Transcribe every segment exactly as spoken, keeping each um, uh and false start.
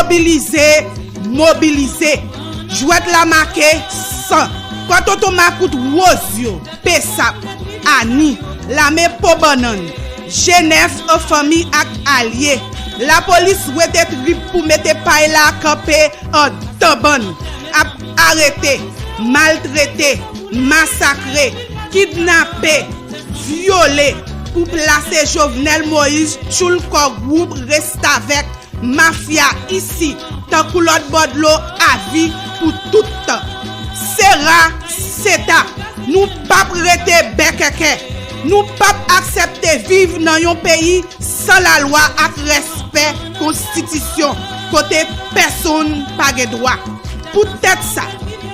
Mobilize, mobilize. Jwèt la make san. Kò tonton makout Wozyo, Besap, Ani, lame po bannann, Jenèf an fanmi ak alye. Lapolis wete trip pou mete pay la kanpe andan bann. Ap arete, maltrete, masakre, kidnape, vyole pou plase Jovenel Moïse tchoul kò gwoup restavèk mafya isi, tankou lòt bò dlo, avi pou tout tan. Sera, seta, nou p ap rete bèkèkè. Nou p ap aksepte viv nan yon peyi san lalwa ak respè konstitisyon, kote pèsonn pa gen dwa. Poutèt sa,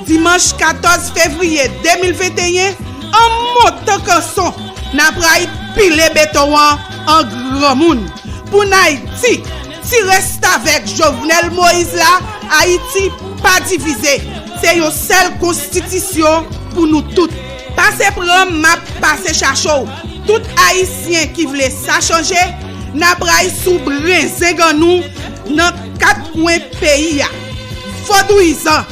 dimanch katòz fevriye de mil venteyen, an montan kanson, n ap ray pile beton an an granmoun. Pou n ay di, ti restavèk Jovenel Moïse la, Ayiti pa divize. Se yon sèl konstitisyon pou nou tout. Pase pran m, m ap pase chache w. Tout Ayisyen ki vle sa chanje, n ap ray sou brenzen gann nou nan kat kwen peyi a. Vodouyizan,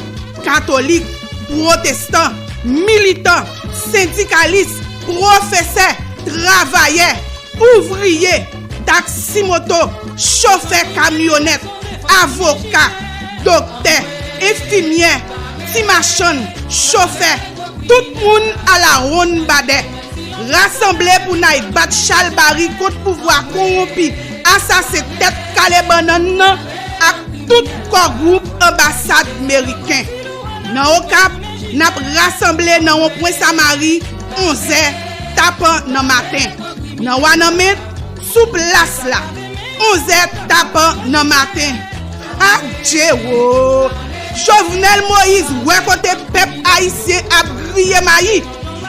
katolik, pwotestan, militan, sendikalis, pwofesè, travayè, ouvriye, taksimoto, chofè kamyonèt, avoka, doktè, enfimyè, ti machann, chofè, tout moun alawonnbadè. Rasanble pou n ay bat chalbari kont pouvwa kowonpi, asasen tèt kale bannann nan ak tout kò gwoup anbasad meriken. Nan Okap, n ap rasanble nan wonpwen Samari, onzè tapan nan maten. Nan Wanament, sou plas la, onzè tapan nan maten. Adje wo! Jovenel Moïse wè kote pèp ayisyen ap griye mayi.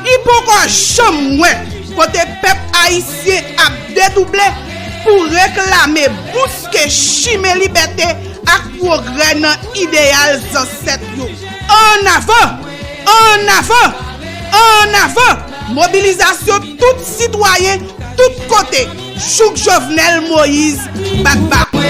Li poko janm wè kote pèp ayisyen ap dedouble pou reklame bouske chimen libète ak pwogrè nan ideyal zansèt yo. Annavan! Annavan! Annavan! Mobilizasyon tout sitwayen, tout kote, jouk Jovenel Moïse bat ba.